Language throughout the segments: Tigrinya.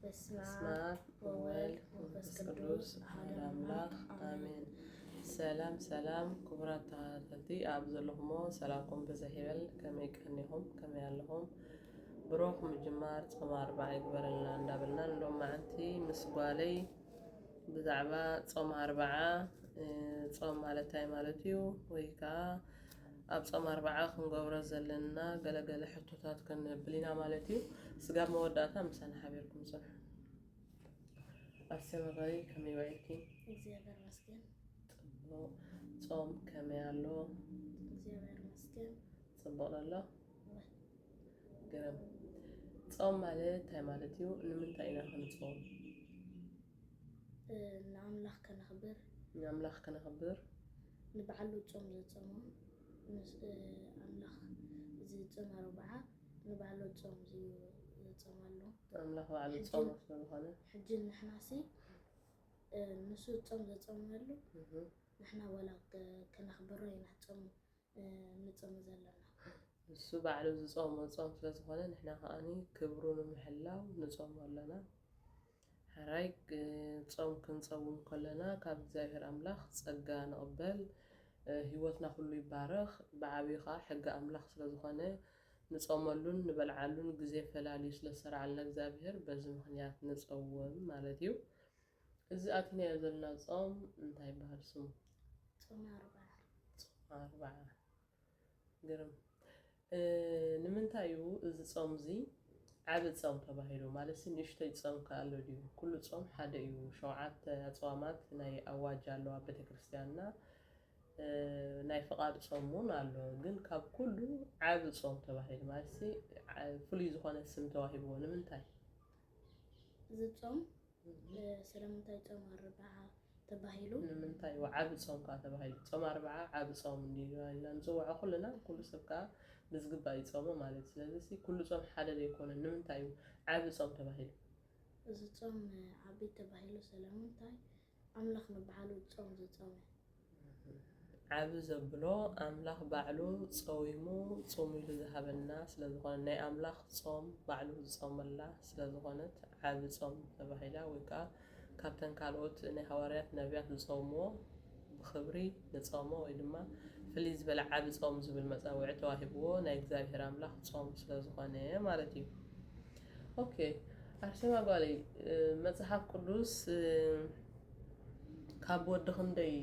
በስመ ኣብ ወወልድ ወመንፈስ ቅዱስ ኣሐዱ ኣምላኽ ኣሜን። ሰላም ሰላም ክቡራት ተኸታተልቲ ኣብ ዘለኹሞ ሰላምኩም ብዝሕ ይበል። ከመይ ቀኒኹም? ከመይ ኣለኹም? ብሩኽ ምጅማር ጾም ኣርብዓ ይግበረልና እንዳበልና ንሎም መዓንቲ ምስ ጓለይ ብዛዕባ ጾም ኣርብዓ ጾም ማለት እንታይ ማለት እዩ ወይ ከዓ ኣብ ጾም ኣርብዓ ክንገብሮ ዘለና ገለገለ ሕቶታት ከነብል ኢና ማለት እዩ። ስጋብ መወዳእታ ምሳና ሓቢርኩም ጽንሑ። ኣሰመጋሪ ከመይ ውዒልኪ? እግዚኣብሔር ይመስገን። ጽቡቕ። ጾም ከመይ ኣሎ? እግዚኣብሔር ይመስገን። ጽቡቕ ኣሎ። ግርም። ጾም ማለት እንታይ ማለት እዩ? ንምንታይ ኢና ክንጾም? ንኣምላኽ ከነኽብር ንኣምላኽ ከነኽብር ንባዕሉ ጾም ዘጸሞ ኣምላኽ እዚ ጾም ኣርብዓ ንባዕሉ ጾም ዝጸመሉ ኣምላኽ ባዕሉ ጾም ስለዝኾነ ሕጂ ንሕናሲ ንሱ ጾም ዘጸመሉ ንሕና ዋላ ከነኽብሮ ኢና ጾም ንጾም ዘለና። ንሱ ባዕሉ ዝጾሞ ጾም ስለዝኾነ ንሕና ከዓኒ ክብሩ ንምሕላው ንጾም ኣለና። ሕራይ ጾም ክንጸውም ከለና ካብ እግዚኣብሔር ኣምላኽ ጸጋ ንቕበል። ህይወትና ኩሉ ይባረኽ። ብዓብዩ ከዓ ሕጊ ኣምላኽ ስለዝኾነ ንጾመሉን ንበልዓሉን ግዜ ፈላልዩ ስለዝሰርዓልና እግዚኣብሔር በዚ ምኽንያት ንጸውም ማለት እዩ። እዚ ኣቲናዮ ዘለና ጾም እንታይ ይበሃል ስሙ? ጾም ኣርብዓ። ጾም ኣርብዓ። ግርም። ንምንታይ እዩ እዚ ጾም እዚ ዓቢ ጾም ተባሂሉ? ማለት ሲ ንእሽተይ ጾም ከ ኣሎ ድዩ? ኩሉ ጾም ሓደ እዩ። ሸውዓተ ኣጽዋማት ናይ ኣዋጅ ኣለዋ ቤተክርስትያንና። ናይ ፍቓድ ጾም እውን ኣሎ። ግን ካብ ኩሉ ዓቢ ጾም ተባሂሉ ማለት ሲ ፍሉይ ዝኾነ ስም ተዋሂብዎ ንምንታይ? እዚ ጾም ስለምንታይ ጾም ኣርብዓ ተባሂሉ? ንምንታይ እዩ ዓቢ ጾም ከዓ ተባሂሉ? ጾም ኣርብዓ ዓቢ ጾም እንዲና ንጽውዖ ኩልና፣ ኩሉ ሰብ ከዓ ብዝግባእ ይጾሞ ማለት እዩ። ስለዚ ሲ ኩሉ ጾም ሓደ ዘይኮነ ንምንታይ እዩ ዓቢ ጾም ተባሂሉ? እዚ ጾም ዓቢ ተባሂሉ ስለምንታይ ኣምላኽ ንባዕሉ ጾም ዝጾመ ዓቢ ዘብሎ ኣምላኽ ባዕሉ ጸዊሙ ጽሙ ኢሉ ዝሃበና ስለዝኾነ ናይ ኣምላኽ ጾም ባዕሉ ዝጾመላ ስለዝኾነት ዓቢ ጾም ተባሂላ ወይ ከዓ ካብተን ካልኦት ናይ ሃዋርያት ነቢያት ዝጸውምዎ ብኽብሪ ንጸሞ ወይ ድማ ፍልይ ዝበለ ዓቢ ጾም ዝብል መጸውዒ ተዋሂብዎ ናይ እግዚኣብሔር ኣምላኽ ጾም ስለዝኾነ ማለት እዩ። ኦኬ ኣርሴማ ጓለይ መጽሓፍ ቅዱስ ካብ ወዲ ክንደይ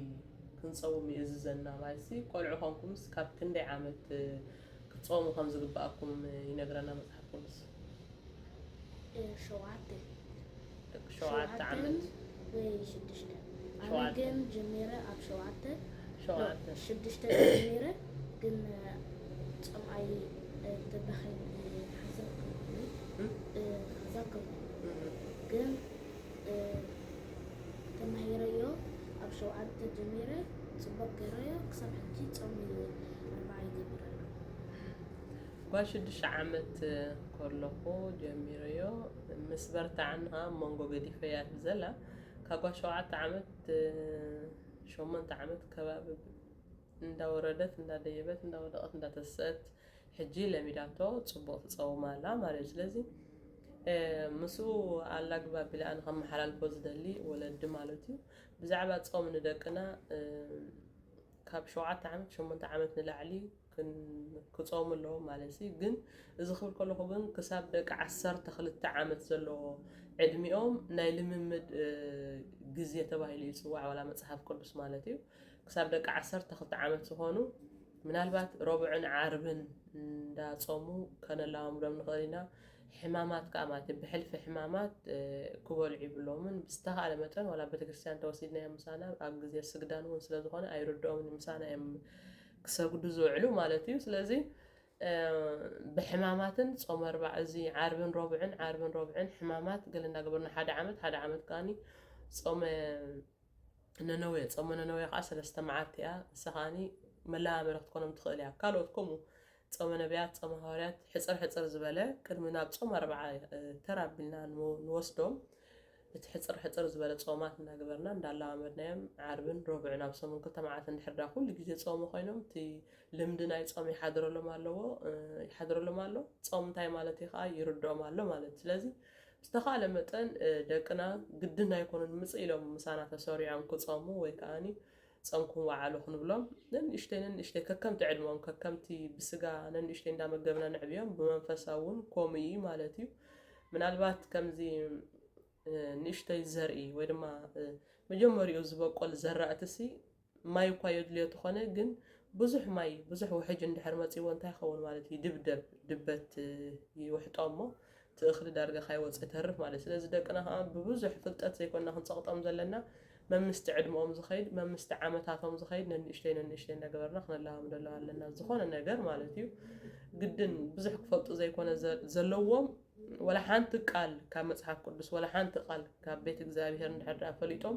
ክንጸውም ይእዝዘና? ማለት ሲ ቆልዑ ኾንኩምስ ካብ ክንደይ ዓመት ክትጸውሙ ከም ዝግባኣኩም ይነግረና መጽሓፍ ቅዱስ? ሸውዓተ ሸውዓተ ዓመት ወይ ሽዱሽተ ኣነ ግን ጀሚረ ኣብ ሸውዓተ ሸውዓተ ሽዱሽተ ጀሚረ ግን ጾምኣይ ተባኺ ሓሳብ ሓሳብ ግን ተማሂረዮ ኣብ ሸውዓተ ጀሚረ ጽቡቕ ገይረዮ ክሳብ ሕጂ ጾም ኣርብዓ ይገብር ኣሎ። ጓል ሽዱሽተ ዓመት ከለኹ ጀሚረዮ ምስ በርትዓኒ ከዓ መንጎ ገዲፈያ ዘላ ካብ ጓል ሸውዓተ ዓመት ሸሞንተ ዓመት ከባቢ እንዳወረደት እንዳደየበት እንዳወደቐት እንዳተሰአት ሕጂ ለሚዳቶ ጽቡቕ ትጸውም ኣላ ማለት እዩ። ስለዚ ምስኡ ኣላግባብ ኢለ ኣነ ከመሓላልፎ ዝደሊ ወለዲ ማለት እዩ ብዛዕባ ጾም ንደቅና ካብ ሸውዓተ ዓመት ሸሞንተ ዓመት ንላዕሊ ክጾሙ ኣለዎም ማለት እዩ። ግን እዚ ክብል ከለኹ ግን ክሳብ ደቂ ዓሰርተ ክልተ ዓመት ዘለዎ ዕድሚኦም ናይ ልምምድ ግዜ ተባሂሉ ይፅዋዕ ዋላ መፅሓፍ ቅዱስ ማለት እዩ። ክሳብ ደቂ ዓሰርተ ክልተ ዓመት ዝኾኑ ምናልባት ረቡዕን ዓርብን እንዳጾሙ ከነላማምዶም ንኽእል ኢና። ሕማማት ከዓ ማለት እዩ ብሕልፊ ሕማማት ክበልዑ ይብሎምን ብዝተኻእለ መጠን ዋላ ቤተክርስትያን ተወሲድናዮም ምሳና ኣብ ግዜ ስግዳን እውን ስለዝኾነ ኣይርድኦምን ምሳና እዮም ክሰግዱ ዝውዕሉ ማለት እዩ። ስለዚ ብሕማማትን ጾም ኣርባዕ እዚ ዓርብን ረቡዕን ዓርብን ረቡዕን ሕማማት ገለ እንዳገበርና ሓደ ዓመት ሓደ ዓመት ከዓኒ ጾመ ነነዌ ጾመ ነነዌ ከዓ ሰለስተ መዓልቲ እያ። ንሳ ከዓኒ መለማመዲ ክትኮኖም ትኽእል እያ። ካልኦት ከምኡ ጾመ ነቢያት ጾመ ሃዋርያት ሕፅር ሕፅር ዝበለ ቅድሚ ናብ ጾም ኣርብዓ ተራቢልና ንወስዶም እቲ ሕፅር ሕፅር ዝበለ ጾማት እናገበርና እንዳለማመድናዮም ዓርብን ረቡዕን ኣብ ሰሙን ክልተ መዓልቲ እንድሕር ዳ ኩሉ ግዜ ጾሙ ኮይኖም እቲ ልምዲ ናይ ጾም ይሓድረሎም ኣለዎ ይሓድረሎም ኣሎ። ጾም እንታይ ማለት እዩ ከዓ ይርድኦም ኣሎ ማለት እዩ። ስለዚ ዝተኻለ መጠን ደቅና ግድን ኣይኮኑን ምጽእ ኢሎም ምሳና ተሰሪዖም ክጸሙ ወይ ከዓኒ ጸምኩም ወዓሉ ክንብሎም፣ ነንእሽተይ ነንእሽተይ ከከምቲ ዕድመኦም፣ ከከምቲ ብስጋ ነንእሽተይ እንዳመገብና ንዕብዮም፣ ብመንፈሳዊ እውን ከምኡ እዩ ማለት እዩ። ምናልባት ከምዚ ንእሽተይ ዘርኢ ወይ ድማ መጀመሪኡ ዝበቆል ዘራእትሲ ማይ እኳ የድልዮ ተኾነ፣ ግን ብዙሕ ማይ፣ ብዙሕ ውሕጅ እንድሕር መጺዎ እንታይ ይኸውን ማለት እዩ? ድብደብ፣ ድበት ይውሕጦ እሞ እቲ እኽሊ ዳርጋ ካይወጽእ ይተርፍ ማለት እዩ። ስለዚ ደቅና ከዓ ብብዙሕ ፍልጠት ዘይኮንና ክንጸቕጦም ዘለና፣ መምስቲ ዕድመኦም ዝኸይድ፣ መምስቲ ዓመታቶም ዝኸይድ፣ ነንእሽተይ ነንእሽተይ እናገበርና ክነለማምደሎም ኣለና። ዝኾነ ነገር ማለት እዩ። ግድን ብዙሕ ክፈልጡ ዘይኮነ ዘ-፣ ዘለዎም፣ ወላ ሓንቲ ቃል ካብ መጽሓፍ ቅዱስ፣ ወላ ሓንቲ ቃል ካብ ቤት እግዚኣብሔር እንድሕር ደኣ ፈሊጦም፣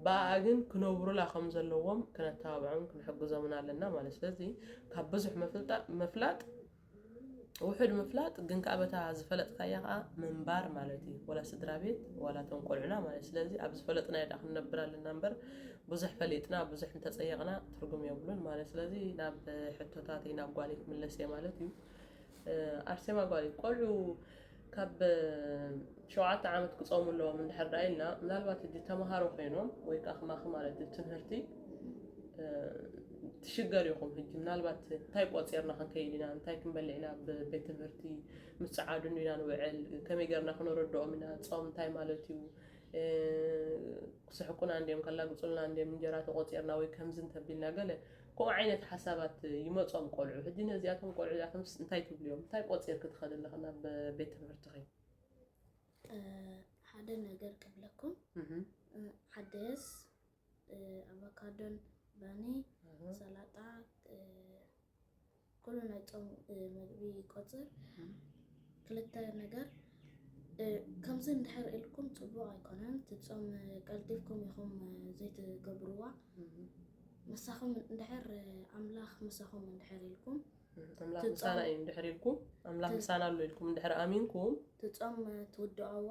ብኣኣ ግን ክነብሩላ ከም ዘለዎም ክነተባብዖም ክንሕግዞምን ኣለና ማለት። ስለዚ ካብ ብዙሕ መፍልጣ-፣ ምፍላጥ፣ ውሑድ ምፍላጥ ግን ከኣ በታ ዝፈለጥካያ ከኣ ምንባር ማለት እዩ። ወላ ስድራ ቤት፣ ወላ እቶም ቆልዑና ማለት። ስለዚ ኣብ ዝፈለጥናዮ ደኣ ክንነብር ኣለና እምበር፣ ብዙሕ ፈሊጥና፣ ብዙሕ እንተጸየቕና ትርጉም የብሉን ማለት። ስለዚ ናብ ሕቶታተይ፣ ናብ ጓለይ ክምለስ እየ ማለት እዩ። ኣርሴማ ጓል ቆልዑ ካብ ሸውዓተ ዓመት ክጾሙ ኣለዎም እንድሕር ደኣ ኢልና፣ ምናልባት ሕጂ ተምሃሮ ኮይኖም ወይ ከኣ ከማኺ ማለት እዩ ትምህርቲ፣ እ፣ ትሽገር ኢኹም። ሕጂ ምናልባት እንታይ ቆጺርና ክንከይድ ኢና፣ እንታይ ክንበልዕ ኢና፣ ኣብ ቤት ትምህርቲ ምስ ጸዓዱ ኢና ንውዕል፣ ከመይ ጌርና ክነረድኦም ኢና፣ ጾም እንታይ ማለት እዩ፣ እ፣ ክስሕቁና እንድዮም፣ ከላግጹልና እንድዮም፣ እንጀራ ተቆጺርና ወይ ከምዚ እንተቢልና ገለ ከምኡ ዓይነት ሓሳባት ይመጾም ቆልዑ። ሕጂ ነዚኣቶም ቆልዑ እዚኣቶምስ እንታይ ትብልዮም? እንታይ ቆጺርኪ ትኸዲ ኣለኺ ናብ ቤት ትምህርትኺ? እ፣ ሓደ ነገር ክብለኩም። እህ። እ፣ ሓደስ፣ እ፣ ኣቮካዶን ባኒ፣ እህ። ሰላጣ፣ እ፣ ኩሉ ናይ ጾም፣ እ፣ ምግቢ ይቆጽር። እህ። ክልተ ነገር፣ እ፣ ከምዚ እንድሕር ኢልኩም ጽቡቕ ኣይኮነን። እቲ ጾም ቀልጢፍኩም ኢኹም፣ እ፣ ዘይትገብርዋ። እህ። ምሳኹም እንድሕር፣ እ፣ ኣምላኽ ምሳኹም እንድሕር ኢልኩም፣ እህ፣ ኣምላኽ ትጾም-፣ ምሳና እዩ እንድሕር ኢልኩም፣ ኣምላኽ ት-፣ ምሳና ኣሎ ኢልኩም እንድሕር ኣሚንኩም፣ ትጾም፣ እ፣ ትውድኣዋ።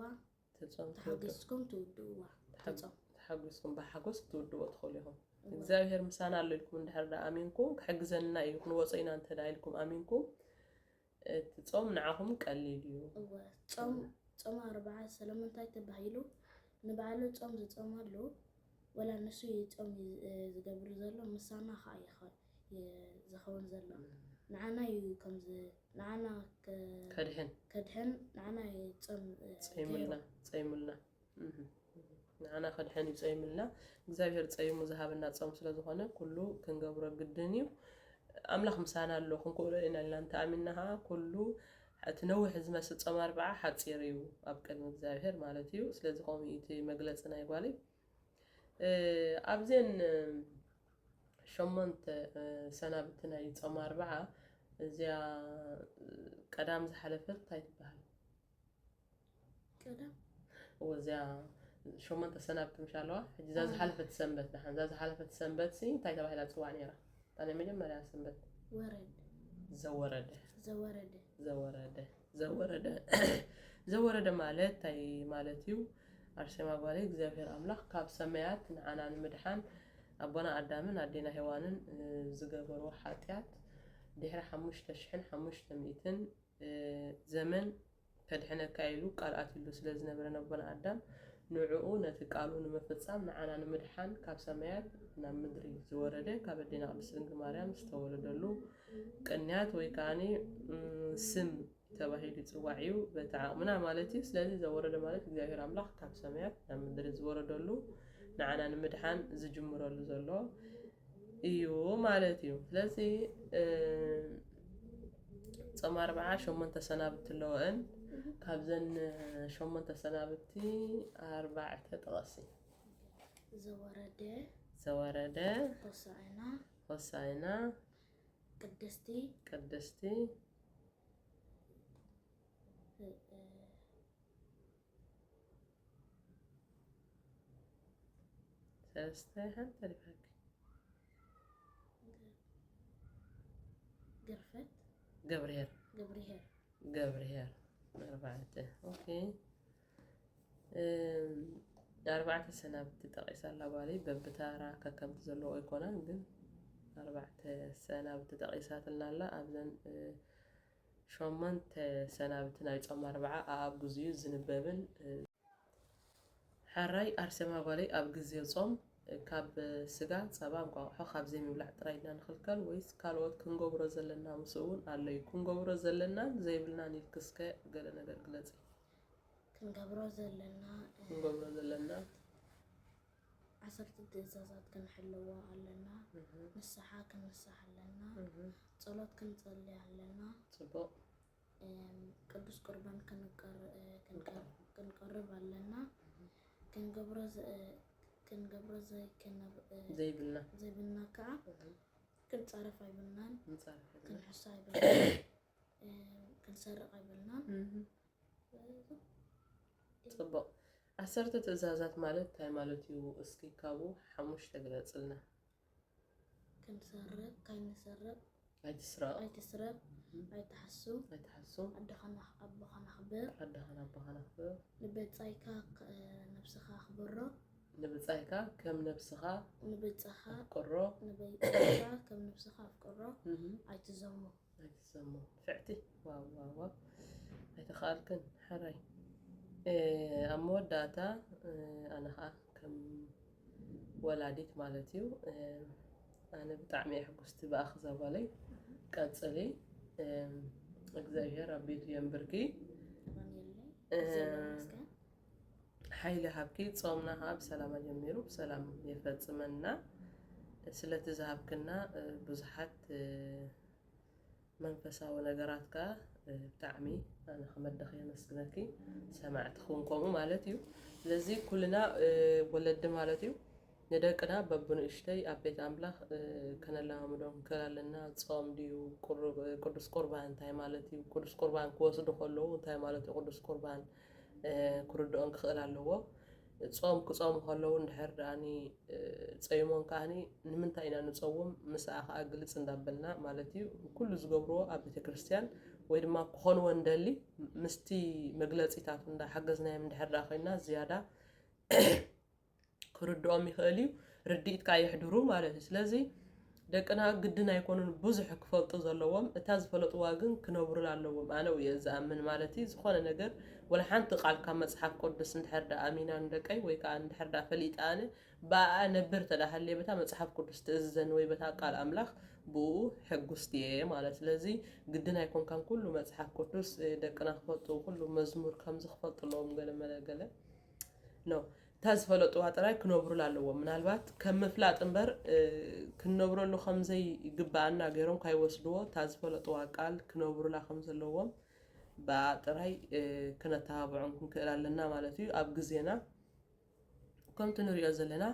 ትጾም ትውድኡ። ተሓጒስኩም ትውድእዋ። ተሓ-፣ ትጾም። ተሓጒስኩም ብሓጎስ ክትውድእዎ ትኽእሉ ኢኹም። እወ። እግዚኣብሔር ምሳና ኣሎ ኢልኩም እንድሕር ደኣ ኣሚንኩም፣ ክሕግዘና እዩ፣ ክንወጾ ኢና እንተ ደኣ ኢልኩም ኣሚንኩም፣ እቲ ጾም ንዓኹም ቀሊል እዩ። እወ። ጾም፣ ጾም ኣርብዓ ስለምንታይ ተባሂሉ? ንባዕሉ ጾም ዝጾመሉ፣ ወላ ንሱ እዩ ጾም ዝ-፣ ዝገብር ዘሎ፣ ምሳና ኸኣ ይኸ-፣ የ-፣ ዝኸውን ዘሎ። እም። ንዓና እዩ ከምዚ፣ ንዓና ከ-፣ ከድሕን። ከድሕን፣ ንዓና እዩ ጾም፣ እ፣ ጸይሙልና፣ ገይሩ። ጸይሙልና። እህ፣ እህ። ንዓና ከድሕን እዩ ጸይሙልና። እግዚኣብሔር ጸይሙ ዝሃበና ጾም ስለ ዝኾነ፣ ኩሉ ክንገብሮ ግድን እዩ። ኣምላኽ ምሳና ኣሎ፣ ክንክእሎ ኢና ኢልና እንተኣሚንና ኸኣ፣ ኩሉ እቲ ነዊሕ ዝመስል ጾም ኣርብዓ ሓጺር እዩ ኣብ ቅድሚ እግዚኣብሔር ማለት እዩ። ስለዚ ከምኡ እዩ እቲ መግለጺ ናይ ጓለይ። እ፣ ኣብዘን፣ እ፣ ሸሞንተ፣ እ፣ ሰናብቲ ናይ ጾም ኣርብዓ፣ እዚኣ፣ እ፣ ቀዳም ዝሓለፈት እንታይ ትበሃል? ቀዳም? እዎ፣ እዚኣ ሸሞንተ ሰናብቲ ምሽ ኣለዋ። ሕጂ እዛ ኣዎ። ዝሓለፈት ሰንበት፣ ደሓን እዛ ዝሓለፈት ሰንበት ሲ እንታይ ተባሂላ ትጽዋዕ ነይራ? እታ ናይ መጀመርያ ሰንበት። ወረድ። ዘወረደ። ዘወረደ። ዘወረደ። ዘወረደ። ዘወረደ ማለት እንታይ ማለት እዩ? ኣርሴማ ጓለይ፣ እግዚኣብሔር ኣምላኽ ካብ ሰማያት ንዓና ንምድሓን ኣቦና ኣዳምን ኣዴና ሄዋንን፣ እ፣ ዝገበርዎ ሓጢኣት ድሕሪ ሓሙሽተ ሽሕን ሓሙሽተ ሚእትን፣ እ፣ ዘመን ከድሕነካ ኢሉ ቃል ኣትዩሉ ስለ ዝነበረ ነቦና ኣዳም፣ ንዕኡ ነቲ ቃሉ ንምፍጻም ንዓና ንምድሓን ካብ ሰማያት ናብ ምድሪ ዝወረደ፣ ካብ ኣዴና ቅድስት ድንግል ማርያም ዝተወለደሉ ቅንያት ወይ ከዓኒ፣ እም፣ ስም ተባሂሉ ይጽዋዕ እዩ፣ በቲ ዓቕምና ማለት እዩ። ስለዚ ዘወረደ ማለት እግዚኣብሔር ኣምላኽ ካብ ሰማያት ናብ ምድሪ ዝወረደሉ፣ ንዓና ንምድሓን ዝጅምረሉ ዘሎ እዩ ማለት እዩ። ስለዚ፣ እ፣ ጾም ኣርብዓ ሸሞንተ ሰናብቲ ኣለወን። ካብዘን ሸሞንተ ሰናብቲ ኣርባዕተ ጥቐሲ። ዘወረደ። ዘወረደ። ሆሳዕና። ሆሳዕና። ቅድስቲ። ቅድስቲ። እ፣ እ፣ ሰለስተ ሓንቲ ተሪፋኪ። ግርፈት። ገብርሄር። ገብርሄር። ገብርሄር። ኣርባዕተ። ኦኬ። እም፣ ኣርባዕተ ሰናብቲ ጠቒሳ ኣላ ጓለይ። በብታራ ከከምቲ ዘለዎ ኣይኮነን፣ ግን ኣርባዕተ ሰናብቲ ጠቒሳትልና ኣላ። ኣብዘን፣ እ፣ ሸሞንተ ሰናብቲ ናይ ጾም ኣርብዓ ኣብ ግዚኡ ዝንበብን፣ እ፣ ሕራይ ኣርሴማ ጓለይ ኣብ ግዜ ጾም፣ እ፣ ካብ ስጋ፣ ጸባ፣ እንቋቑሖ ካብ ዘይምብላዕ ጥራይ ኢና ንኽልከል ወይስ ካልኦት ክንገብሮ ዘለና ምስኡ እውን ኣሎ እዩ? ክንገብሮ ዘለናን ዘይብልናን ኢልኪ እስከ ገለ ነገር ግለጺ። ክንገብሮ ዘለና፣ እ፣ ክንገብሮ ዘለና። ዓሰርተ ትእዛዛት ክንሕልዎ ኣለና። እህ። ንስሓ ክንንሳሕ ኣለና። እህ። ጸሎት ክንጸሊ ኣለና። ጽቡቕ። እም፣ ቅዱስ ቁርባን ክንቀር-፣ እ፣ ክንቀር-፣ ክንቀርብ ኣለና። እህ። ክንገብሮ ዘ-፣ እ፣ ክንገብሮ ዘይ-፣ ክንብ-፣ እ፣ ዘይብልና። ዘይብልና ከዓ እህ። ክንጻረፍ ኣይብልናን። ክንጻረፍ ኣይብልናን። ክንሕሶ ኣይብልናን። እ፣ ክንሰርቕ ኣይብልናን። እህ። ጽቡቕ። ዓሰርተ ትእዛዛት ማለት እንታይ ማለት እዩ? እስኪ ካብኡ ሓሙሽተ ግለጽልና። ክንሰርቕ፣ ካይንሰርቕ፣ ኣይትስረቕ። ኣይትስረቕ፣ እህ። ኣይትሓሱ፣ ኣይትሓሱ። ኣደኻን ኣኽ-፣ ኣቦኻን ኣኽብር። ኣደኻን ኣቦኻን ኣኽብር። ንበጻይካ ከ-፣ ነብስኻ ኣኽብሮ። ንብጻይካ ከም ነብስኻ ንብጻኻ፣ ኣፍቅሮ። ንበጻኻ ከም ነብስኻ ኣፍቅሮ። እህ። ኣይትዘሙ። ኣይትዘሙ። ፍዕቲ። ዋው፣ ዋው፣ ዋው። ኣይተኻልክን። ሕራይ። እ፣ ኣብ መወዳእታ፣ እ፣ ኣነ ኸኣ ከም ወላዲት ማለት እዩ፣ እ፣ ኣነ ብጣዕሚ እየ ሕጉስቲ ብኣኺ እዛ ጓለይ። ቀጽሊ። እ፣ እግዚኣብሔር ኣብ ቤቱ የንብርኪ። ኣሜን። እ፣ እግዚኣብሔር ይመስገን። ሓይሊ ሃብኪ። ጾምና ኸኣ ብሰላም ኣጀሚሩ ብሰላም የፈጽመና። ስለቲ ዝሃብክና፣ እ፣ ብዙሓት፣ እ፣ መንፈሳዊ ነገራት ከኣ፣ እ፣ ብጣዕሚ ኣነ ከም ኣደኺ የመስግነኪ። ሰማዕቲ ክውን ከምኡ ማለት እዩ። ስለዚ ኩልና፣ እ፣ ወለዲ ማለት እዩ፣ ንደቅና በብንእሽተይ ኣብ ቤት ኣምላኽ፣ እ፣ ከነለማምዶም ክንክእል ኣለና። ጾም ድዩ? ቁሩ-፣ ቅዱስ ቁርባን እንታይ ማለት እዩ? ቅዱስ ቁርባን ክወስዱ ከለዉ እንታይ ማለት እዩ ቅዱስ ቁርባን? እ፣ ክርድኦም ክኽእል ኣለዎ። ጾም ክጾሙ ከለዉ እንድሕር ደኣኒ፣ እ፣ ጸይሞም ከኣኒ ንምንታይ ኢና ንጸውም? ምስኣ ከኣ ግልጽ እንዳበልና ማለት እዩ። ኩሉ ዝገብርዎ ኣብ ቤተክርስትያን ወይ ድማ ክኾንዎ እንደሊ ምስቲ መግለጺታቱ እንዳሓገዝናዮም እንድሕር ደኣ ኮይንና ዝያዳ ክርድኦም ይኽእል እዩ። ርድኢት ከኣ የሕድሩ ማለት እዩ። ስለዚ ደቅና ግድን ኣይኮኑን ብዙሕ ክፈልጡ ዘለዎም፣ እታ ዝፈለጥዋ ግን ክነብሩላ ኣለዎም። ኣነ እየ ዝኣምን ማለት እዩ። ዝኾነ ነገር ወላ ሓንቲ ቃል ካብ መጽሓፍ ቅዱስ እንድሕር ደኣ ኣሚና ንደቀይ ወይ ከኣ እንድሕር ደኣ ፈሊጠ ኣነ ብኣኣ ነብር ተደኣ ሃልየ በታ መጽሓፍ ቅዱስ ትእዝዘኒ ወይ በታ ቃል ኣምላኽ ብኡ ሕጉስቲ እየ ማለት። ስለዚ ግድን ኣይኮንካን ኩሉ መጽሓፍ ቅዱስ፣ እ፣ ደቅና ክፈልጡ ኩሉ መዝሙር ከምዚ ክፈልጡ ኣለዎም ገለ መለ ገለ። ኖ፣ እታ ዝፈለጥዋ ጥራይ ክነብሩላ ኣለዎም። ምናልባት ከም ምፍላጥ እምበር፣ እ፣ ክንነብረሉ ከም ዘይግብኣና ገይሮም ካይወስድዎ፣ እታ ዝፈለጥዋ ቃል ክነብሩላ ከም ዘለዎም ብኣ ጥራይ፣ እ፣ ክነተባብዖም ክንክእል ኣለና ማለት እዩ። ኣብ ግዜና ከምቲ ንሪኦ ዘለና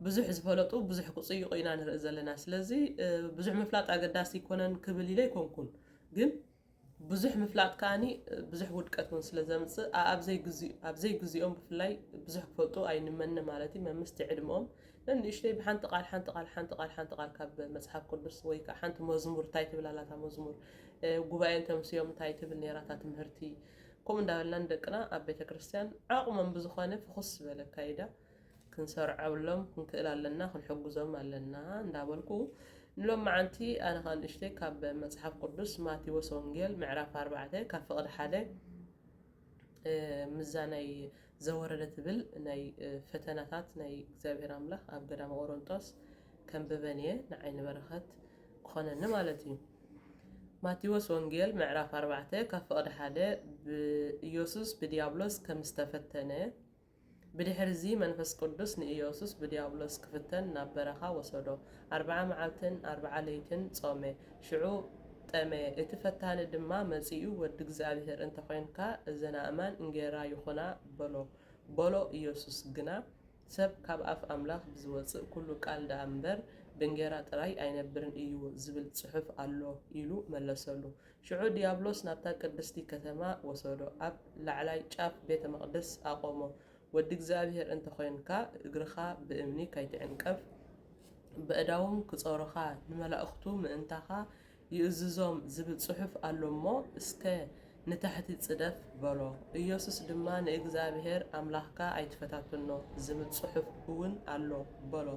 ብዙሕ ዝፈለጡ ብዙሕ ክጽይቑ ኢና ንርኢ ዘለና። ስለዚ፣ እ፣ ብዙሕ ምፍላጥ ኣገዳሲ ኣይኮነን ክብል ኢለ ኣይኮንኩን። ግን ብዙሕ ምፍላጥ ከኣኒ፣ እ፣ ብዙሕ ውድቀት እውን ስለ ዘምጽእ፣ ኣ-፣ ኣብ ዘይግዚ-፣ ኣብ ዘይግዚኦም ብፍላይ ብዙሕ ክፈልጡ ኣይንመነ ማለት እዩ። መምስቲ ዕድመኦም ነንእሽተይ ብሓንቲ ቃል፣ ሓንቲ ቃል፣ ሓንቲ ቃል፣ ሓንቲ ቃል ካብ መጽሓፍ ቅዱስ ወይ ከኣ ሓንቲ መዝሙር፣ እንታይ ትብል ኣላ እታ መዝሙር፣ እ፣ ጉባኤ እንተምስዮም እንታይ ትብል ነይራ እታ ትምህርቲ፣ ከምኡ እንዳበልና ንደቅና ኣብ ቤተ ክርስቲያን ዓቕሞም ብዝኾነ ፍኹስ ዝበለ ኣካይዳ ክንሰርዐሎም ክንክእል ኣለና፣ ክንሕግዞም ኣለና እንዳበልኩ፣ ንሎማዓንቲ ኣነ ኸኣ ንእሽተይ ካብ መጽሓፍ ቅዱስ ማቴዎስ ወንጌል ምዕራፍ ኣርባዕተ ካብ ፍቕዲ ሓደ፣ እ፣ ምስዛ ናይ ዘወረደ ትብል ናይ፣ እ፣ ፈተናታት ናይ እግዚኣብሔር ኣምላኽ ኣብ ገዳመ ቆሮንጦስ ከንብበን እየ፣ ንዓይ ንበረኸት ክኾነኒ ማለት እዩ። ማቴዎስ ወንጌል ምዕራፍ ኣርባዕተ ካብ ፍቕዲ ሓደ፣ ብኢየሱስ ብዲያብሎስ ከም ዝተፈተነ። ብድሕርዚ መንፈስ ቅዱስ ንኢየሱስ ብዲያብሎስ ክፍተን ናብ በረኻ ወሰዶ። ኣርብዓ መዓልትን ኣርብዓ ለይትን ጾመ። ሽዑ ጠመየ። እቲ ፈታኒ ድማ መጺኡ፣ "ወዲ እግዚኣብሔር እንተ ኾይንካ፣ እዘን ኣእማን እንጌራ ይኹና" በሎ። በሎ። ኢየሱስ ግና፣ "ሰብ ካብ ኣፍ ኣምላኽ ብዝወጽእ ኩሉ ቃል ደኣ እምበር፣ ብእንጌራ ጥራይ ኣይነብርን እዩ ዝብል ጽሑፍ ኣሎ" ኢሉ መለሰሉ። ሽዑ ዲያብሎስ ናብታ ቅድስቲ ከተማ ወሰዶ፣ ኣብ ላዕላይ ጫፍ ቤተ መቕደስ ኣቖሞ። "ወዲ እግዚኣብሔር እንተ ኾይንካ፣ እግርኻ ብእምኒ ካይትዕንቀፍ፣ በእዳዎም ክጾሩኻ፣ ንመላእኽቱ ምእንታኻ ይእዝዞም ዝብል ጽሑፍ ኣሎ እሞ፣ እስከ ንታሕቲ ጽደፍ" በሎ። ኢየሱስ ድማ፣ "ንእግዚኣብሔር ኣምላኽካ ኣይትፈታትኖ ዝብል ጽሑፍ እውን ኣሎ" በሎ።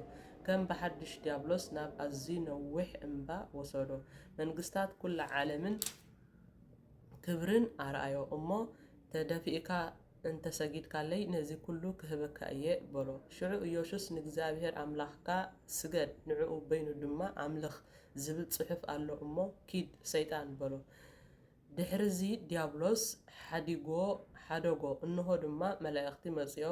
ከም ብሓድሽ ዲያብሎስ ናብ ኣዝዩ ነዊሕ እምባ ወሰዶ። መንግስታት ኩላ ዓለምን ክብርን ኣርኣዮ እሞ፣ ተደፊእካ እንተ ሰጊድካለይ ነዚ ኩሉ ክህበካ እየ በሎ። ሽዑ ኢየሱስ ንእግዚኣብሔር ኣምላኽካ ስገድ፣ ንዕኡ በይኑ ድማ ኣምልኽ ዝብል ጽሑፍ ኣሎ እሞ ኪድ ሰይጣን በሎ። ድሕርዚ ዲያብሎስ ሓዲጎ ሓደጎ፣ እንሆ ድማ መላእኽቲ መጺኦም